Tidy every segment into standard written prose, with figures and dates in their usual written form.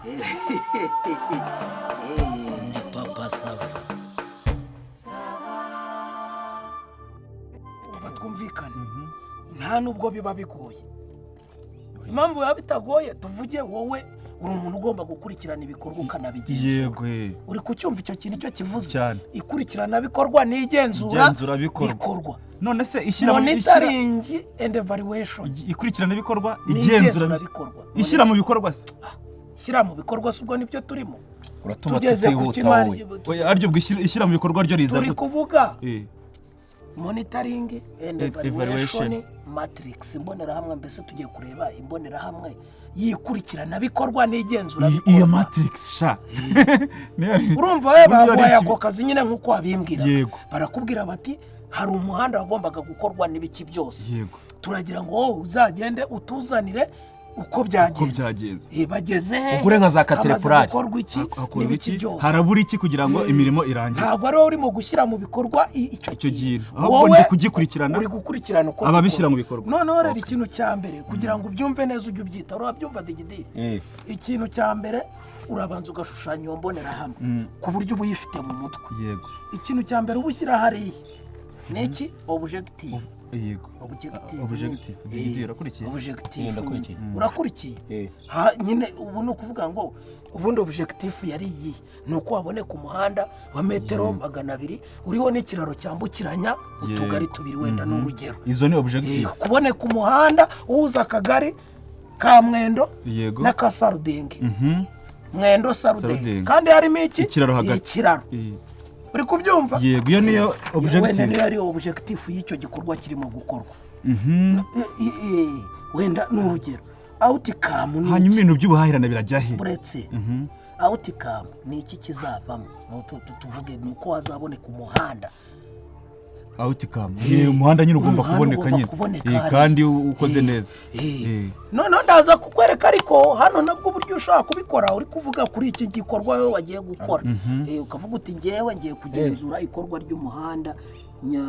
Ndi Papa Sava. Umva twumvikane, nta nubwo biba bigoye. Impamvu biba bitagoye, tuvuge wowe uri umuntu ugomba gukurikirana ibikorwa ukanabigenzura. Yego. Uri kucyumva icyo kintu icyo kivuze? Cyane. Ikurikiranabikorwa n'igenzura Igenzurabikorwa. bikorwa. None se ishyira Monitoring and evaluation. Ikurikiranabikorwa, igenzura n'igenzurabikorwa. Ishyira mu bikorwa se? Ishyira mu bikorwa se ubwo nibyo turimo? Uratuma Tugeze ku tutihuta kimari. wowe. Oya, aryo ubwo ishyira mu bikorwa ryo riza Turi gute? kuvuga monitoring and evaluation evaluation. matrix, imbonerahamwe. Mbese tugiye kureba imbonerahamwe y'ikurikiranabikorwa n'igenzura Iyo bikorwa. matrix sha. Urumva we, Burya ari baguhaye ako kazi nyine nk'uko wabimbwira. Barakubwira bati hari umuhanda wagombaga gukorwa n'ibiki byose, turagira ngo wowe uzagende utuzanire uko byagenze. Uko byagenze. Bageze he? Ugure nka za Hamaze Caterpillar. gukorwa iki Hakorwa n'ibiki iki? byose. Harabura iki kugira ngo imirimo irangire? Ntabwo ari wowe urimo gushyira mu bikorwa icyo Icyo kintu. kintu. Ahubwo ndi kugikurikirana. Uri gukurikirana uko Ababishyira gikorwa. mu bikorwa. Noneho rero ikintu cya mbere, kugira ngo ubyumve neza, ujye ubyita, urabyumva digidi? Ikintu cya mbere, urabanza ugashushanya iyo mbonerahamwe ku buryo uba uyifite mu mutwe. Ikintu cya mbere uba ushyira hariya ni iki? Objective. Objective. Objective. Digidi, urakurikiye? Objective. Ndakurikiye. Nyine. Urakurikiye? Eh. Ha, nyine ubu ni ukuvuga ngo ubundi objective yari iyi: ni uko waboneka umuhanda wa metero 200 uriho n'ikiraro cyambukiranya utugari tubiri, wenda ni urugero. Izo ni objective. Kuboneka umuhanda uhuza akagari ka Mwendo n'aka Sarudenge, Mwendo Sarudenge, Sarudenge. kandi harimo iki? Ikiraro hagati. Ikiraro. Uri kubyumva? Yego, iyo niyo Wenda objective. niyo ari objective y'icyo gikorwa kirimo gukorwa. Wenda ni urugero. Outcome ni Hanyuma iki? ibintu by'ubuhahirane birajya he? Uretse outcome ni iki kizavamo? Ni tuvuge ni uko hazaboneka umuhanda. Outcome, umuhanda nyine ugomba Umuhanda kuboneka ugomba nyine. kuboneka hariya. Kandi ukoze neza. Noneho ndaza kukwereka, ariko hano nabwo uburyo ushobora kubikora uri kuvuga kuri iki gikorwa wowe wagiye gukora. Ukavuga uti ngewe ngiye kugenzura ikorwa ry'umuhanda nya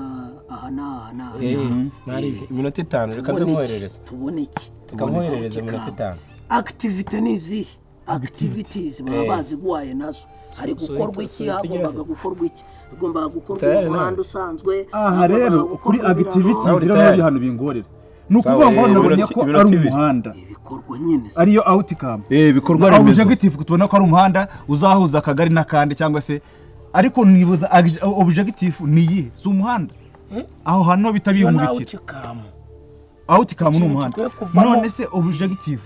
aha n'aha n'aha n'aha. Nari iminota 5, reka nze Tubone iki? nkoherereza. Tubone iki? Reka nkoherereze iminota Outcome. 5. Activity ni izihe? Activities baba baziguhaye nazo. Hari gukorwa iki? Hagombaga gukorwa iki? Hagombaga gukorwa Tayari umuhanda nawe. usanzwe, Aha hagombaga rero gukorwa kuri ibiraro. activities Nawe rero tayari. nabyo hano bingorera, ni ukuvuga ngo Sawa, nabonye ko iminota ari 2. umuhanda Ibikorwa nyine se. ariyo outcome. Ibikorwa Na remezo. objective tubona ko ari umuhanda uzahuza akagari n'akandi cyangwa se, ariko nibuza objective ni iyihe? Si umuhanda? Eh? Aho hantu ho bita Iyo ni binkubitira. outcome. Outcome ni Ikintu umuhanda. gikwiye kuvamo. None se objective?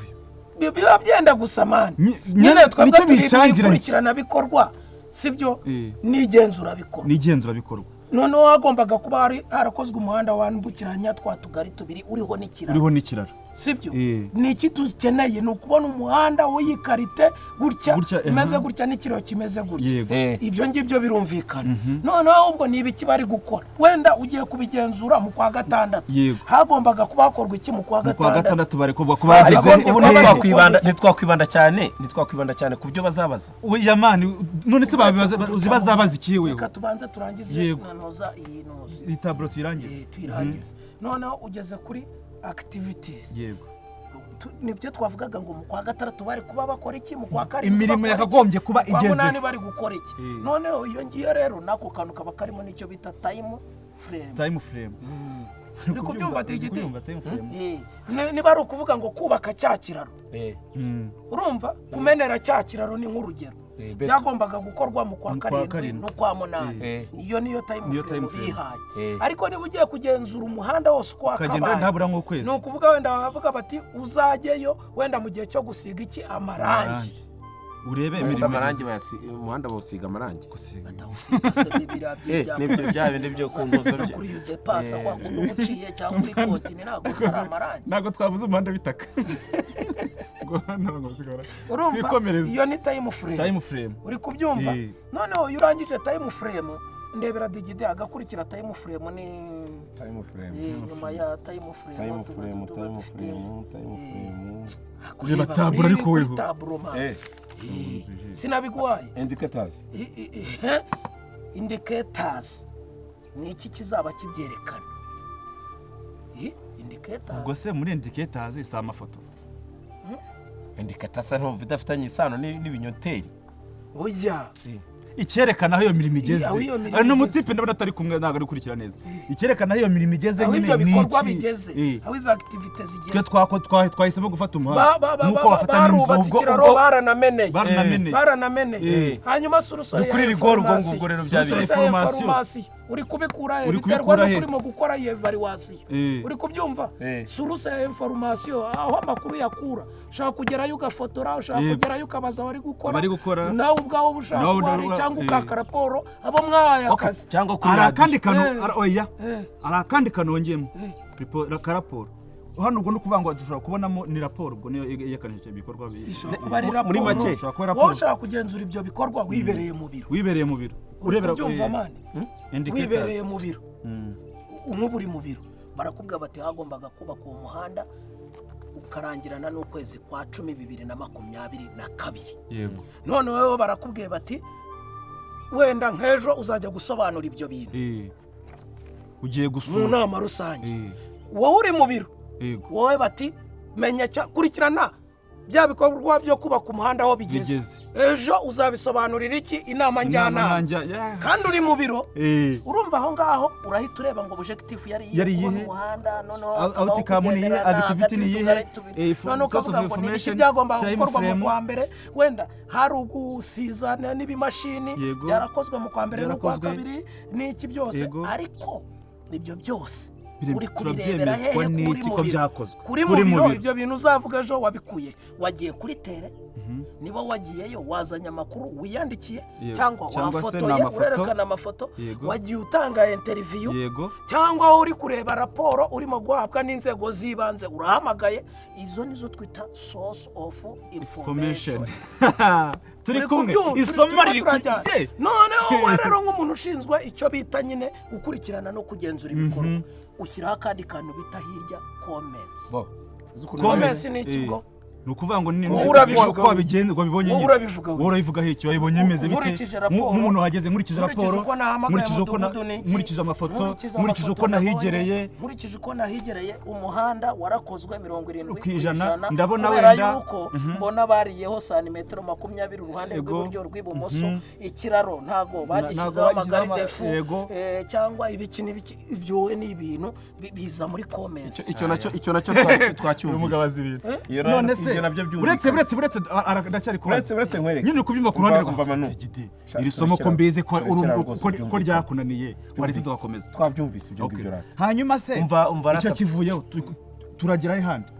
Biba byenda gusa man. Nyine twebwe nicyo turi bicangiranye. ikurikiranabikorwa, sibyo? N'igenzurabikorwa. N'igenzurabikorwa. Noneho hagombaga kuba hari harakozwe umuhanda wambukiranya twa tugari tubiri uriho n'ikiraro. Uriho n'ikiraro. Sibyo? Eh. Ni iki dukeneye? Ni ukubona umuhanda w'iyi karite gutya, Gutya, imeze gutya, n'ikiraro kimeze gutya. Ibyo ngibyo birumvikana. Noneho ahubwo ni ibiki bari gukora? Wenda ugiye kubigenzura mu kwa gatandatu. Hagombaga kuba hakorwa iki mu kwa Mu kwa gatandatu? gatandatu bari kuba kuba Ariko bageze ubu kuba bari gukora iki? ntitwakwibanda cyane ku byo bazabaza. Oya man, none se babibaza, uzi bazabaza iki wewe? Reka tubanze turangize. Nonoza iyi noza. Iyi tableau tuyirangize. Tuyirangize. Noneho ugeze kuri activities. Nibyo twavugaga ngo mu kwa gatandatu bari kuba bakora iki, mu kwa karindwi Imirimo bakora iki, yakagombye kuba mu kwa igeze. munani bari gukora iki. Noneho iyo ngiyo rero nako kantu kaba karimo n'icyo bita time frame. Time frame. Uri kubyumva, digidi? Kubyumva time frame. Niba ari ukuvuga ngo kubaka cya kiraro, urumva kumenera cya kiraro ni nk'urugero, Beto. byagombaga gukorwa mu kwa Mu kwa karindwi karindwi. no kwa munani. Iyo niyo time Niyo frame time frame. bihaye. Ariko niba ugiye kugenzura umuhanda wose uko Ukagenda wakabaye, ntabura nk'ukwezi. ni ukuvuga wenda bavuga bati uzajyeyo wenda mu gihe cyo gusiga iki? Amarangi. Urebe Ese imirimo. amarangi umuhanda bawusiga amarangi? Gusiga. Batawusiga se n'ibiriya by'ibyapa? Nibyo bya bindi byo ku ntuzo No kuri yudepasa kwa kundi uba uciye cyangwa uri kotini, ntabwo usa ari amarangi. Ntabwo twavuze umuhanda w'itaka ngo hano ngo usigara. Urumva? Twikomereze. Iyo ni time frame. Time frame. Uri kubyumva? Eh. Noneho iyo urangije time frame, ndebera digide agakurikira time frame ni Time frame. Nyuma ya time frame Time tuba frame. tuba Time dufite frame, time frame. Kureba Reba tableau ariko kuri weho. tableau man. Sinabiguhaye? Indicators. Indicators ni iki kizaba kibyerekana? Indicators. Ubwo se muri indicators si amafoto? Indicator asa ntumva idafitanye isano n'ibinyoteri. Oya. Icyerekana aho iyo mirimo igeze. Aho iyo mirimo Ari igeze. N'umutipe ndabona atari kumwe, ntabwo ari gukurikira neza. Icyerekana aho iyo mirimo igeze Aho nyine ibyo ni bikorwa iki? bigeze, aho izo activité Twe zigeze. twahisemo gufata umuhanda nk'uko bafata n'inzu. Barubatse ikiraro, baranameneye. Baranameneye. Baranameneye. Hanyuma source Ni kuri rigoro ubwo ngubwo rero bya source ya Information. information uri kubikura he? Uri Biterwa kubikura n'uko he? urimo gukora iyi evaluation. Uri kubyumva? Source ya information, aho amakuru yakura, ushaka kugerayo ugafotora, ushaka kugerayo ukabaza abari gukora, Abari gukora. nawe ubwawe uba ushaka Nawe kuba hari, cyangwa ukaka raporo abo mwahaye akazi. Cyangwa kuri Hari radiyo. akandi kantu oya, hari akandi kantu wongeyemo, ka raporo hano. Ubwo ni ukuvuga ngo dushobora kubonamo ni raporo, ubwo niyo yerekana icyo bikorwa Ishobora kuba ari Muri raporo. make, Ishobora kuba Wowe raporo. ushaka kugenzura ibyo bikorwa wibereye mu biro. Wibereye mu biro. Uri kubyumva, man? Indicators. Wibereye mu biro, nk'ubu uri mu biro, barakubwira bati hagombaga kubaka uwo muhanda ukarangirana n'ukwezi kwa 10 2022. None wowe barakubwiye bati wenda nk'ejo uzajya gusobanura ibyo bintu Ugiye mu gusura nama rusange. Wowe uri mu biro, wowe bati menya kurikirana bya bikorwa byo kubaka umuhanda aho bigeze. Bigeze. Ejo uzabisobanurira iki inama njyanama? Kandi uri mu biro. Urumva aho ngaho urahita ureba ngo objective yari iyihe? Yari Kubona iyihe? umuhanda, noneho hakabaho Outcome ni iyihe? kugenderana Activity hagati ni iyihe? y'utugari tubiri. Noneho Source of ukavuga ngo ni ibiki information, byagombaga time gukorwa mu frame. kwa mbere? Wenda hari ugusiza n'ibimashini, byarakozwe mu kwa mbere n'ukwa Byarakozwe. kabiri n'iki byose. Ariko ibyo byose uri kubirebera Turabyemezwa hehe? n'iki Kuri mu ko biro. byakozwe? Kuri mu Kuri mu biro. biro. Ibyo bintu uzavuga ejo wabikuye, wagiye kuri terrain, niba wagiyeyo wazanye amakuru wiyandikiye, cyangwa Cyangwa se ni wafotoye, amafoto. urerekana amafoto, wagiye utanga interview, cyangwa wowe uri kureba raporo urimo guhabwa n'inzego z'ibanze, urahamagaye. Izo nizo twita source of information. Information. Turi Turi kumwe. kubyumva, Isomo turimo riri turajyana. kubye. Noneho wowe rero nk'umuntu ushinzwe icyo bita nyine gukurikirana no kugenzura ibikorwa, ushyiraho akandi kantu bita hirya comments. Bo, uzi ukuntu Comments ni iki bwo? Ni ukuvuga ngo ni Wowe urabivuga. uko wabigenza, wabibonye Wowe nyine. urabivuga we. Wowe urabivuga iki? Wabibonye bimeze bite? Nkurikije raporo, Nk'umuntu wahageze, nkurikije nkurikije raporo, uko nahamagaye nkurikije uko mudugudu n'iki, nkurikije amafoto, nkurikije nkurikije uko amafoto nabonye, nahigereye, nkurikije uko nahigereye, umuhanda warakozwe 70 ku ijana, ndabona kubera wenda yuko mbona bariyeho santimetero 20 uruhande rw'iburyo, rw'ibumoso. Ikiraro ntago bagishyizeho Ntago bagishyizeho amagarde-fous, cyangwa ibiki n'ibiki. Ibyo wowe ni ibintu biza muri comments. Icyo nacyo twacyumvise. Umugabo azi ibintu. Iyo None se ibyo nabyo byumvikana. Uretse ndacyari kubaza. Uretse nkwereke. Nyine uri kubyumva ku ruhande Umva, rwa umva, Manu. Digidi. Sha, Iri somo ko mbizi ko turekera rwose, ko byumvikane. ryakunaniye, waretse tugakomeza. Twabyumvise ibyo Okay. ngibyo rata. Hanyuma se Umva icyo rata. kivuyeho, turageraho ihandi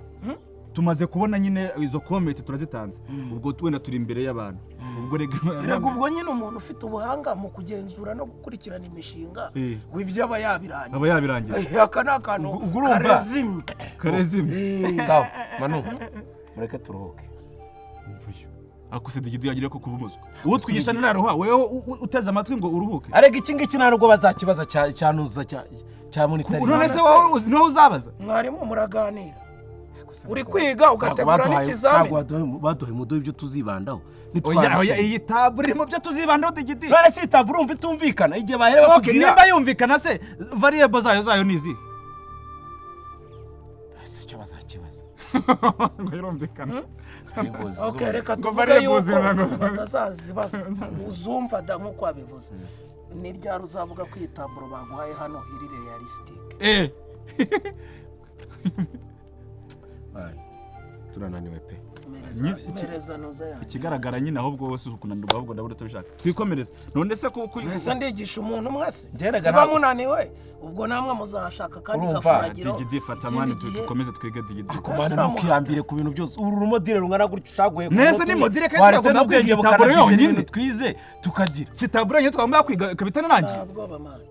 tumaze kubona nyine izo comment turazitanze, ubwo wenda turi imbere y'abantu, ubwo rega Erega ubwo nyine umuntu ufite ubuhanga mu kugenzura no gukurikirana imishinga, wibyo aba yabirangiye. Aba yabirangiye. Aka ni akantu Ubwo urumva- karezimye. Karezimye. Sawa Manu, mureke turuhuke. Mvuyo ako se Digidi yagira ko kuba umuzwa uwo twigisha ntararuha, wewe uteze amatwi ngo uruhuke. Arega iki ngiki nta nubwo bazakibaza cya cyanuza cya monitoring. None se wowe niwe uzabaza? Mwarimu muraganira, uri kwiga ugategura n'ikizamini. Ntabwo baduhaye umuduha ibyo tuzibandaho. Oya oya, iyi tabure iri mu byo tuzibandaho, Digidi. None se iyi tabure urumva itumvikana igihe bahera Okay, bakubwira? nimba yumvikana se, variable zayo ni izihe? Si icyo bazakibaza. Ngo irumvikana. Ok, reka Ngo tuvuge variables yuko batazazibaza. Uzumva da nk'uko wabivuze, ni ryari uzavuga ko iyi taburo baguhaye hano iri realistic? Turananiwe pe. Mpereza nuza yanjye. Ikigaragara nyine ahubwo wowe si ukunanirwa, ahubwo ndabona utabishaka. Twikomereze. None se ko Mbese ndigisha umuntu mwese Njye erega niba munaniwe, ubwo namwe muzahashaka kandi Urumva, gafuragiro Digidi, fata ikindi man, gihe. dukomeze twige, Digidi. Kumana ntukihambire ku bintu byose. Uru rumodire rungana gutyo ushaguye ku Nese munota ni umwe. modire kandi Waretse turagomba n'ubwenge kwiga itaburo bukanagije yonyine. n'ibintu twize tukagira. Si tabure nyine twagomba kwiga ikaba itanarangiye? Nta bwoba man,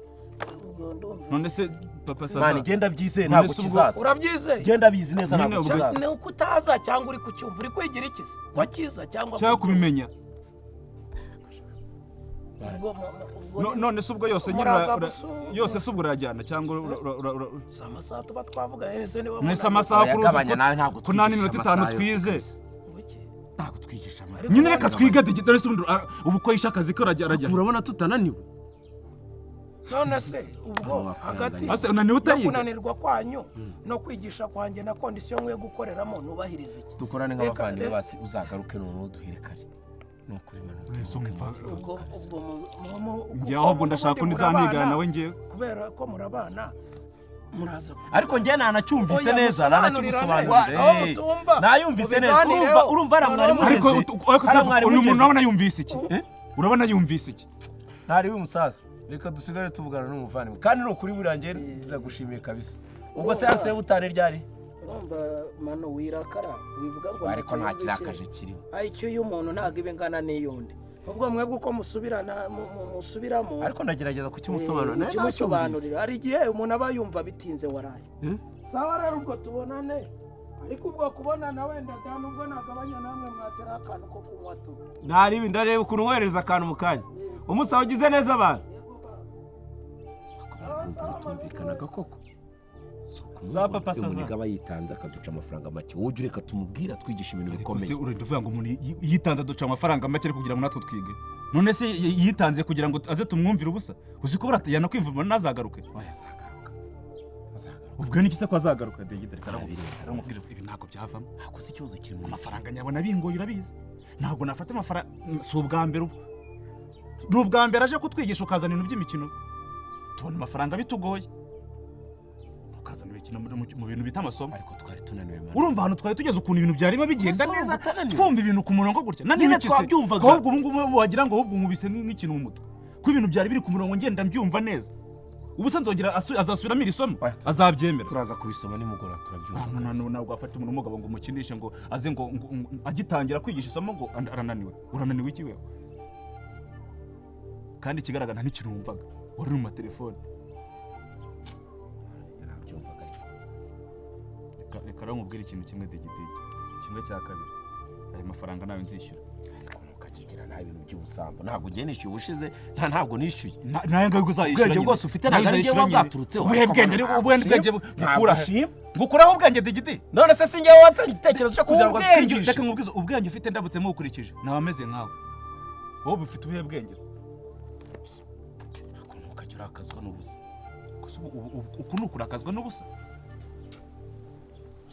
ubwo ndumva. None se papa sava? Man, genda byizeye, None ntabwo se ubwo- kizaza. Urabyizeye? Genda bizi neza, Nyine ntabwo ubwo- kizaza. Ni uko utaza cyangwa uri kucyumva, uri kwigira iki se? Ko kiza cyangwa Cyangwa kubimenya. Ubwo ubwo None se ubwo yose nyine Muraza yose se ubwo urajyana cyangwa Si amasaha tuba twavuga ese niba Mwese munaniwe? amasaha Oya, kuri gabanya nawe, ntabwo ko nta twigisha n'iminota 5 amasaha yose twize. kabisa. Ngo iki? Ntabwo twigisha amasaha. Nyine reka twige, Digidi. None se ubundi ubu ko yishe akazi ke, arajya Urabona tutananiwe. None se ubwo hagati Ase, unaniwe yo utayiga? kunanirwa kwanyu no kwigisha kwanjye na condition nkwiye gukoreramo, nubahiriza iki? Dukorane nk'abavandimwe basi, uzagaruke noneho duhere kare. Ni ukuri manu. Ese umva- Ubwo Njye ahubwo ndashaka kuko undi murabana, nzanigana nawe njyewe. Kubera ko murabana, muraza Ariko njye nanacyumvise Oya, neza. musobanurirane. Nanakigusobanurira. Aho mutumva, Nayumvise neza, urumva? mubiganireho. Urumva hariya mwari Noneho Ariko mugeze ariko se hariya mwari uyu muntu mugeze. urabona yumvise iki? Urabona yumvise iki? Ntari w'umusaza, reka dusigare tuvugana n'umuvandimwe. Kandi ni ukuri, buriya njye ndagushimiye kabisa. Ubwo séance y'ubutane ryari? Urumva mano, wirakara, wivuga ngo Ariko nta ntacyo yumvise. kirakaje kirimo. IQ y'umuntu ntabwo iba ingana n'iy'undi. Ubwo mwebwe uko musubirana musubiramo. Ariko ndagerageza kukimusobanurira, nawe Ukimusobanurira. Hari igihe umuntu aba yumva bitinze, waraye. Sawa rero, ubwo tubonane. Ariko ubwo kubonana wenda da, nubwo nagabanya, namwe mwatera akantu ko kunywa tu. Ntari ibi, ndareba ukuntu nkohereza akantu mu kanya. Umusaba ugize neza abantu tumvikanaga koko. Za papa ça va. Umuntu aba yitanze akaduca amafaranga make, wowe ujya ureka tumubwira twigisha ibintu Ariko se bikomeye. urenda uvuga ngo umuntu yitanze aduca amafaranga make, ariko kugira ngo natwe twige. None se yitanze kugira ngo aze tumwumvire ubusa? Uzi ko burata yanakwivuma ntazagaruke? Oya, azagaruka, azagaruka. Ubwo ni iki se ko azagaruka? Degide, reka Ntabirenze. aramubwira, ibi ntabwo byavamo. Hakoze ikibazo kiri muri Amafaranga nyabona bingoye, urabizi, ntabwo nafata amafaranga. Si ubwa mbere, ubu ni ubwa mbere aje kutwigisha ukazana ibintu by'imikino. Tubona amafaranga bitugoye, ukazana imikino mu bintu bita amasomo. Ariko twari tunaniwe, man. Urumva ahantu twari tugeze, ukuntu ibintu byarimo bigenda Ese urumva neza, utananiwe? Twumva ibintu ku murongo gutya. Naniwe Nyine iki se? twabyumvaga. Ahubwo ubu ngubu wagira ngo ahubwo nkubise nk'ikintu mu mutwe, ko ibintu byari biri ku murongo, ngenda mbyumva neza. Ubu se nzongera azasubiramo iri somo? Oya, Azabyemera? Turaza kubisoma nimugoroba, turabyumva. Ntabwo wafata umuntu w'umugabo ngo umukinishe, ngo aze ngo agitangira kwigisha isomo ngo arananiwe. Urananiwe iki wewe? Kandi ikigaragara nta n'ikintu wumvaga, wari uri mu matelefone. Nabyumvaga ariko. Reka rero nkubwire ikintu kimwe, digidigi, kimwe cya kabiri, ayo mafaranga nawe nzishyura. Ariko ntukakigira nabi ibintu by'ubusambo. Ntabwo ngiye nishyuye ubushize, ntabwo nishyuye. Nawe ngaho uzayishyura Ubwenge nyine. bwose ufite Nawe ntabwo ari uzayishyura njyewe nyine. bwaturutseho. Ubuhe Ariko bwenge? ntabwo Ubuhe bwenge nshima. bukura Ntabwo nshima. Ngukuraho ubwenge, digidi? None se sinjyewe watanze igitekerezo cyo kugira ngo Ubwenge, atwigishe? reka nkubwize, ubwenge ufite ndabutse mukurikije nawe ameze nkawe. Wowe bufite ubuhe bwenge se? Ariko ntukajya urakazwa n'ubusa. Gusa uku ni ukurakazwa n'ubusa.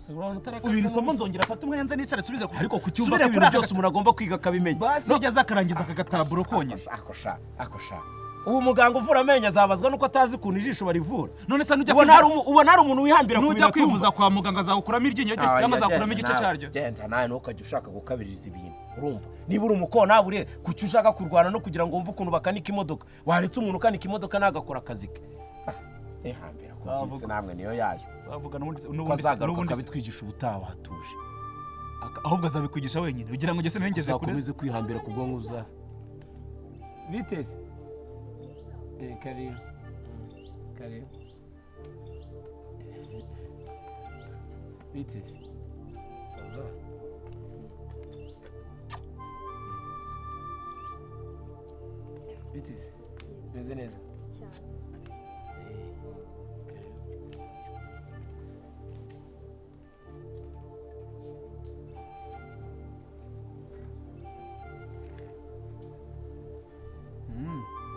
Urabona utarakazwa Ubu iri somo n'ubusa. nzongera afate umwanya nze nicare subize ku Ariko kucyumva subire ko kuri ibintu aka byose umuntu agomba kwiga akabimenya. Basi ujya aza akarangiza aka gataburo konyine. Ako sha, ako sha, ubu muganga uvura amenyo azabazwa nuko atazi ukuntu ijisho barivura? None se nujya Ubona hari ubona hari umuntu wihambira ku nujya bintu atumva? kwivuza kwa muganga, azagukuramo iryinyo rye cyangwa azakuramo igice cyaryo? Genda nawe, ntukajya ushaka gukabiriza ibintu. Urumva niba uri umukontabure, kuki ushaka kurwana no kugira ngo wumve ukuntu bakanika imodoka? Waretse umuntu ukanika imodoka ntagakora akazi ke? Ah, ihambira ku by'isi namwe niyo yayo. Azavuga n'ubundi Ko n'ubundi azagaruka n'ubundi akabitwigisha ubutaha watuje. Ahubwo azabikwigisha wenyine, ugira ngo njye sinigeze kure. Uzakomeze kwihambira ku bwonko buzafa Biteze. Karibu. Karibu. Biteze. Ça va? Biteze. Meze neza. Cyane. Karibu.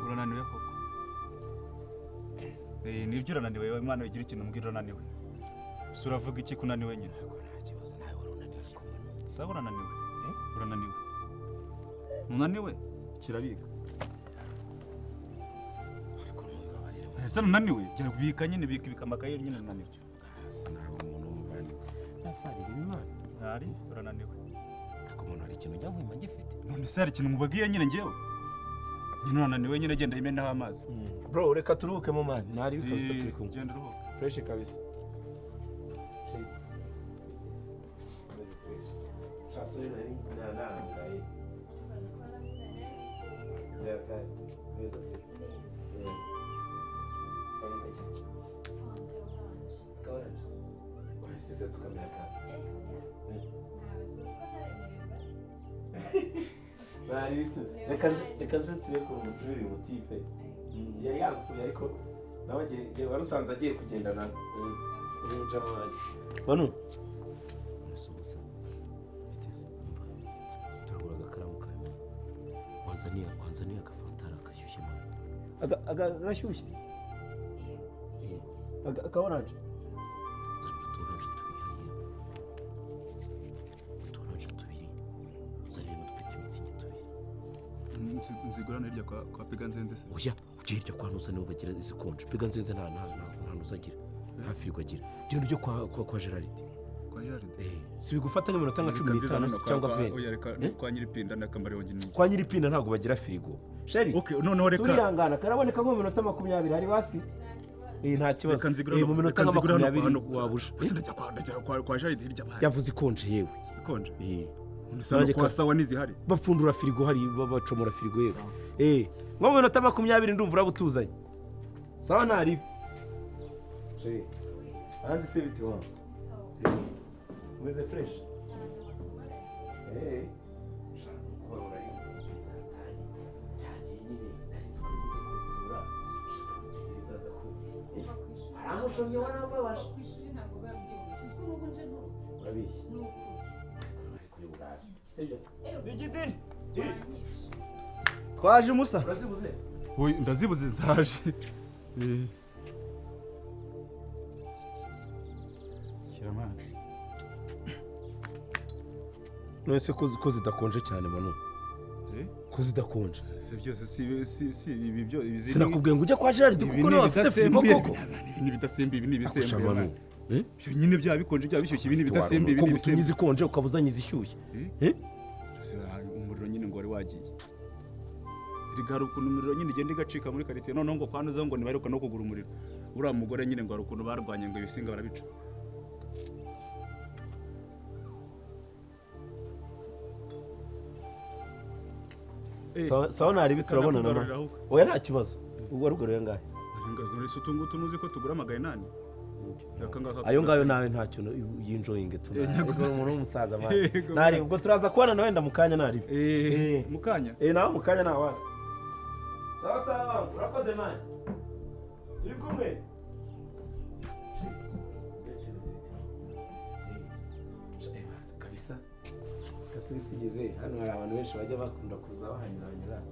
Urananiwe koko. Nibyo, urananiwe wowe mwana, wigira ikintu umbwira. Urananiwe si? Uravuga iki ko unaniwe nyine? Nta kibazo, nawe wari unaniwe siko mbona. Sawa, urananiwe, urananiwe, unaniwe kirabika. Ariko ntubibabarire. Ese nunaniwe? Jya bika nyine, bika, bika amakaye nyine, unaniwe. Hasi nawe umuntu w'umuvandimwe nasarira imana. Ntari urananiwe. Ariko umuntu hari ikintu ujya nkwima ngifite? None se hari ikintu mubabwiye nyine? Ngewe nyine urananiwe nyine, genda yimeneho amazi. Bro, reka turuhukemo man, ntari kabisa, turi kumwe. Genda uruhuke. Fresh kabisa. Neza. Fanta orange. Ntawe suzi ko ntaremerewe basi. Reka ze turebe ukuntu mutumira uyu mutipe. Yari yansuye, ariko nawe wari usanze agiye kugendana n'umujamu wanjye manu. Urasuhuza biteze, umva, turagura agakaramu kawe. Wanzaniye agafantara gashyushye manu. Agashyushye. Aka orange. Nzanira utu orange tubiri hariya. Utu orange tubiri. Uzanire n'udupeti mitsingi tubiri. Nzigurana hirya kwa Pega Nzenze se? Oya, ujye hirya kwa Ntuza niho bagira izikonje. Pega Nzenze nta Ntuza agira. Nta firigo agira. Genda ujye kwa Gerard. Kwa Gerard? Si bigufata nk'iminota nka 15 cyangwa 20. Oya, reka kwa Nyiripinda n'akamaro yongeye. Kwa Nyiripinda ntabwo bagira firigo. Sheri. Okay, noneho reka. Surihangana karaboneka nko mu minota 20 hari basi. Nta kibazo. Mu minota nka 20 wabuje. Gusa ndajya kwa Gerard hirya bari. Yavuze ikonje yewe. Ikonje? Nusanga kwa sawa nizihari. Bapfundura firigo hari bacomora firigo yewe. Nko mu minota 20 ndumva urabutuzanye. Sawa ntari. Sheri. Andi se biti wa. Umeze fresh? Aramushomye warambabaje. Ku ishuri ntabwo biba byoroshye. Uzi ko n'ubu nje nturutse. Urabeshya. Ni ukuri. Ari kuri burari. Sibyo? Digidi. Wanyica. Twaje Musa. Urazibuze? Oya, ndazibuze zaje. Shyira amazi. None se ko zidakonje cyane Manu? Ko zidakonje? Se byose si ibi byo ibi. Sinakubwiye ngo ujye kwa Gerard kuko niwe afite firigo koko. Ibi ni ibidasembuye, ibi ni ibisembuye. Byo nyine byaba bikonje byaba bishyushye, ibi ni ibidasembuye, ibi ni ibisembuye. Ko izikonje ukaba uzanye izishyushye. Umuriro nyine ngo wari wagiye. Rigara ukuntu umuriro nyine igenda igacika muri quartier, noneho ngo kwanuza ngo nibaruka no kugura umuriro. Uriya mugore nyine ngo hari ukuntu barwanye ngo ibisinga barabica. Sawa nari biturabona na. Oya nta kibazo. Ubwo rugaruye ngahe? Ngahe utungu tunuzi ko tugura 800. Ayo ngayo nawe ntacyo yinjoyinge tuna. Umuntu w'umusaza man. Nari ubwo turaza kubana nawe ndamukanya nari. Mukanya? Nawe mukanya nawe wasi. Sawa sawa, urakoze man. Turi kumwe. Kabisa. Katuri tugeze hano hari abantu benshi bajya bakunda kuza bahanyuranyura.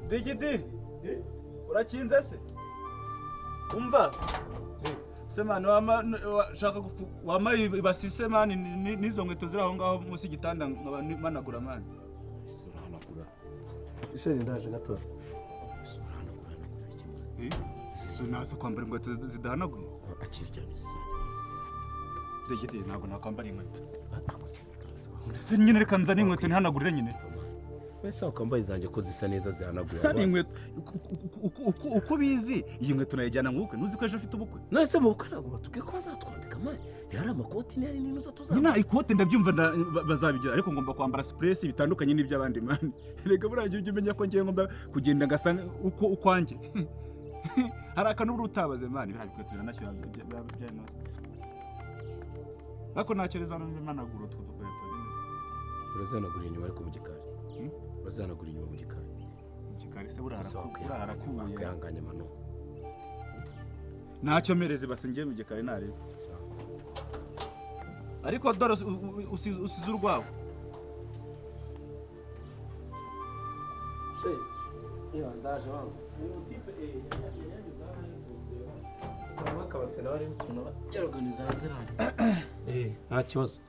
Digidi. Urakinze se? Umva. Semani wama shaka wama ibasise mani nizo nkweto ziri aho ngaho munsi y'igitanda managura mani. Urahanagura. Isheri ndaje gato. Urahanagura iki? So nazo kwambara inkweto zidahanaguye. Akira cyane zizajya. Digidi ntabwo nakwambara inkweto. Se nyine reka nzane inkweto ntihanagurire nyine. Wese wakambaye izanjye ko zisa neza zihanagura. Ni inkweto uko bizi iyi nkweto nayijyana mu bukwe, ntuzi ko ejo ufite ubukwe. None mu bukwe ntabwo batubwiye ko bazatwambika mani. Ntihari amakoti ntihari n'intuza tuzambara. Nyina ikote ndabyumva bazabigira ariko ngomba kwambara stress bitandukanye n'iby'abandi mani. Reka buriya ujye umenya ko ngiye ngomba kugenda ngasa uko ukwanjye. Hari akantu buri utabaze mani, biriya bikweto biranashyura bya inoze. Ariko ntakereza n'imanagura utwo dukweto. Urazihanagura inyuma ariko mu gikari. Urazihanagura inyuma mu gikari. Gikari se burarakuye. Wakwihanganya Manu. Ntacyo mereze base ngiye mu gikari narebe. Ariko dore usize urwawe. Shey. Iyo ndaje wangu. Ni mutipe yanyuze hano ariko. Akabase nawe ari utuntu yaroganiza hanze nari. Nta kibazo.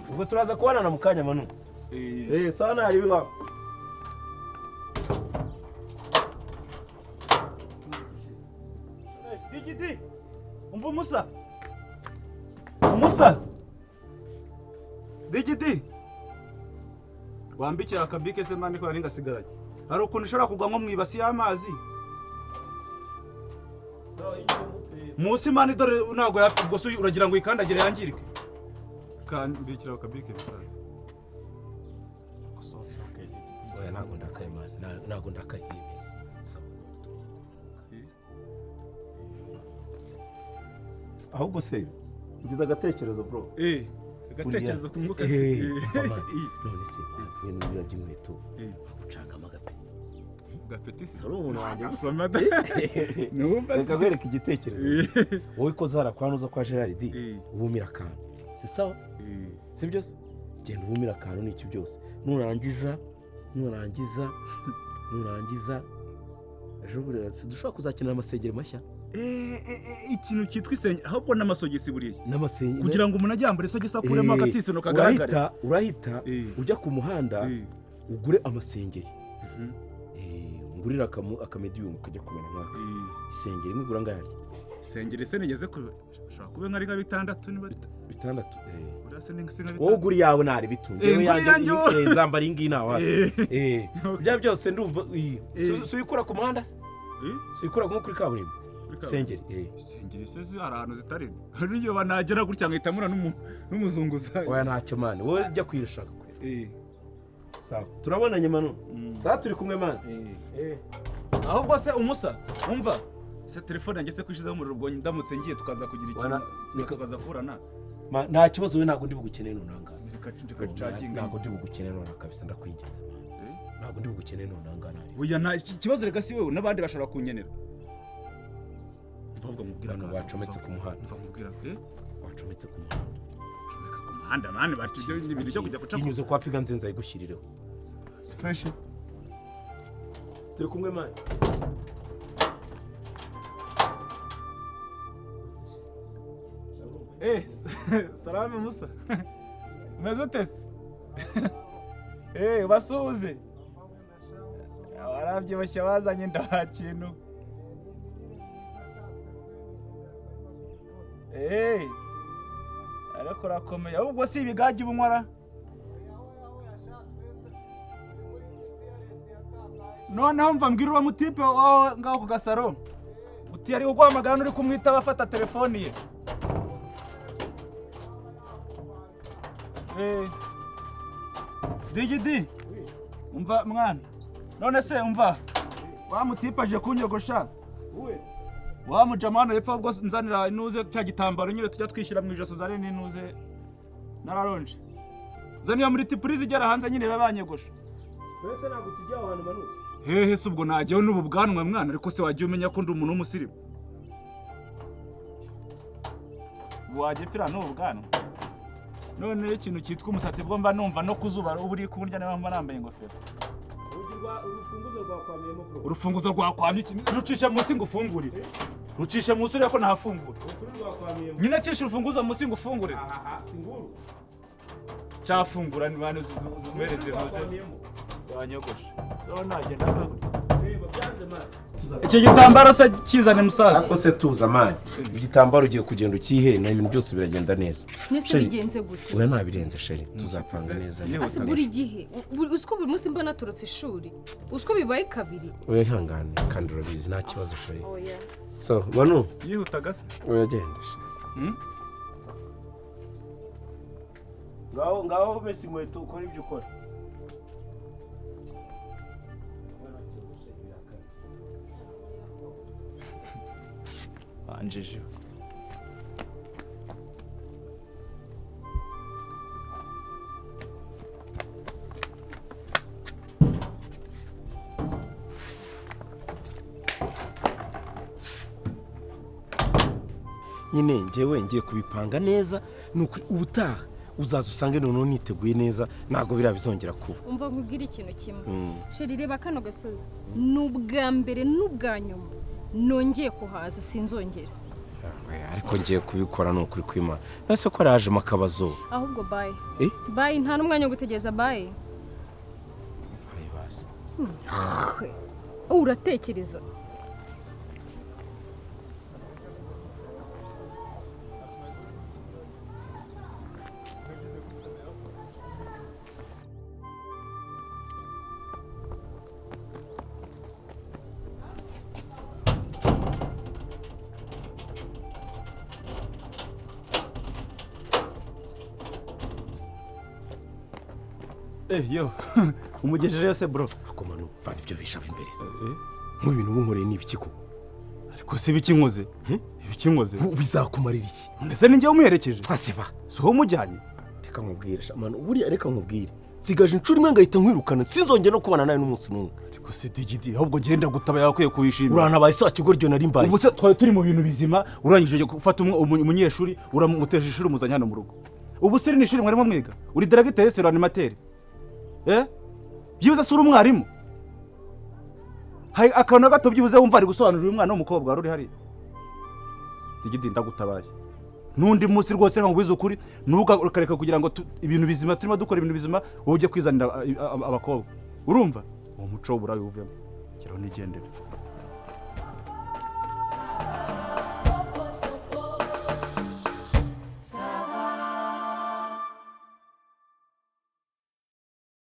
Ubwo turaza kubonana mu kanya Manu. Sawa nari biwa. Digidi. Umva Musa. Musa. Digidi. Wambikira akabike se mani ko nari ngasigaranye. Hari ukuntu ushobora kugwa nko mu ibasi y'amazi. Munsi mani dore ntago yapfa ubwo se uragira ngo ikandagire yangirike. Kambikira akabike bisaza. Oya ntago ndakaye mani, ntago ndakaye imezo. Sawa. Ahubwo se ngize agatekerezo bro. Agatekerezo kunguka se. None se bavuye n'ibyo by'inkweto. Bagucangamo agapeti. Gapeti se. Sari umuntu wanjye asoma da. Numva se. Reka kwereka igitekerezo. Wowe ko zara kwa nuza kwa Gerard ubumira akantu. Si sawa? Si byose? Genda ubumira akantu n'iki byose. Nurangiza Ejo buriya dushobora kuzakenera amasengeri mashya. Ikintu cyitwa isenge ahubwo n'amasogisi buriya. N'amasengeri. Kugira ngo umuntu ajye yambara isogisi akuremo agatsitsino kagaragara. Urahita ujya ku muhanda ugure amasengeri. Ngurira akamediyumu kajya kumera nk'aka. Isengeri imwe igura angahe? Isengeri se nigeze ku ushobora kuba nka 6 niba 6. Uriya se ni nka Wowe 6. ugura iyawe ntari bitunze. Ngura iyanjye wowe. Nzambara iyi ngiyi ntawe hasi. Bya byose ndumva si uyikura ku muhanda se? Si uyikura nko kuri kaburimbo? Isengeri. Isengeri se hari ahantu zitari. Hari n'igihe banagera gutya nkahita mura n'umuzunguzayi. Oya ntacyo mani, wowe jya kuyishaka kure. Sawa, turabonanye manu. Sawa turi kumwe mani. Ahubwo se umusa, umva. Se telefone yanjye se kwishizeho umuriro ubwo ndamutse ngiye tukaza kugira ikintu tukaza kuburana. Nta kibazo we ntabwo ndi bugukeneye nonanga. Reka Ntabwo ndi bugukeneye nonanga kabisa ndakwinginze mani. Ntabwo ndi bugukeneye nonanga nari. Oya nta kibazo reka si wewe n'abandi bashobora kunyenera. Ahubwo mubwira abantu bacometse ku muhanda. Mva mubwira Bacometse ku muhanda. Comeka ku muhanda mani bati ibyo ibintu cyo kujya guca. Inyuze kwa piga nzinza ayigushyirireho. Fresh. Turi kumwe mani. Salame Musa. Umeze ute se? Basuhuze. Warabyibushye bazanye nda kintu. Ariko urakomeye. Ahubwo si ibigage ubunywara. Noneho mva mbwira uwo mutipe wawe ngaho ku gasaro. Uti ari uguhamagara uri kumwitaba afata telefoni ye. Digidi umva mwana none se umva wa mutipe aje kunyogosha wa mujamano hepfo ubwo nzanira inuze cya gitambaro nyine tujya twishyira mu ijoso zane n'inuze nararonje zaniya muri tipurize igera hanze nyine babanyogosha. Wese ntabwo kijya aho hantu manu. Hehe se ubwo najyaho n'ubu bwanwa mwana ariko se wagiye umenya ko ndi umuntu w'umusirimu wajya pfira n'ubu bwanwa. None ikintu cyitwa umusatsi bwo mba numva no kuzuba uba uri kurya niba mba nambaye ingofero. Urufunguzo rwakwamiyemo bro. Urufunguzo rwakwamye iki? Rucisha munsi ngufungurire. Rucisha munsi ureko nahafungura. Ukuri rwakwamiyemo. Nyine cisha urufunguzo munsi ngufungurire. Aha singuru. Cafungura ni bane zumuhereze muze. Wanyogosha. So nagenda asa gutya. Reba byanze mani. Icyo gitambaro se kizane musaza. Ariko se tuza mani. Igitambaro ugiye kugenda ukihe na ibintu byose biragenda neza. Nese bigenze gute? Oya nabirenze sheri tuzapanga neza. Ase buri gihe uziko buri munsi mbona naturutse ishuri. Uziko bibaye kabiri. Oya ihangane kandi urabizi nta kibazo sheri. Oya. So banu yihutaga se. Oya genda sheri. Ngaho ngaho mesi inkweto ukora ibyo ukora. Anjeje. Nyine njyewe ngiye kubipanga neza nuko ubutaha uzaza usange noneho niteguye neza ntabwo biriya bizongera kuba. Umva nkubwire ikintu kimwe. Sheri reba kano gasozi n'ubwa mbere n'ubwa nyuma nongeye kuhaza sinzongera. Ariko ngiye kubikora ni ukuri kw'Imana. Nase ko araje makabazo. Ahubwo bye. Bye nta n'umwanya wo gutegereza bye. Bye basi. Uratekereza. Yo umugejeje yose bro. Akomano vana ibyo bisha imbere se. Nk'ibintu ubunkoreye ni ibiki ko? Ariko si ibikinkoze. Ibikinkoze. Bizakumarira iki? Mbese ninjye umuherekeje? Asiba. Si ho mujyanye? Reka nkubwire shamano buriya reka nkubwire. Nsigaje inshuro imwe ngahita nkwirukana sinzongera no kubana nawe n'umunsi n'umwe. Ariko si digidi ahubwo genda gutaba yakwiye kubishimira. Uranabaye se wakigoryo nari mbaye. Ubu se twari turi mu bintu bizima urangije gufata umunyeshuri uramuteje ishuri umuzanye hano mu rugo. Ubu se ni ishuri mwarimo mwiga? Uri directeur se animateur? Byibuze sura umwarimu. Hari akantu na gato byibuze wumva ari gusobanurira uyu mwana w'umukobwa wari uri hariya? Digidi, ndagutabaye n'undi munsi rwose, reka nkubwize ukuri, ntukareka kugira ngo ibintu bizima turimo dukora, ibintu bizima, wowe ujye kwizanira abakobwa. Urumva uwo muco w'uburayi uvemo, geraho nigendere.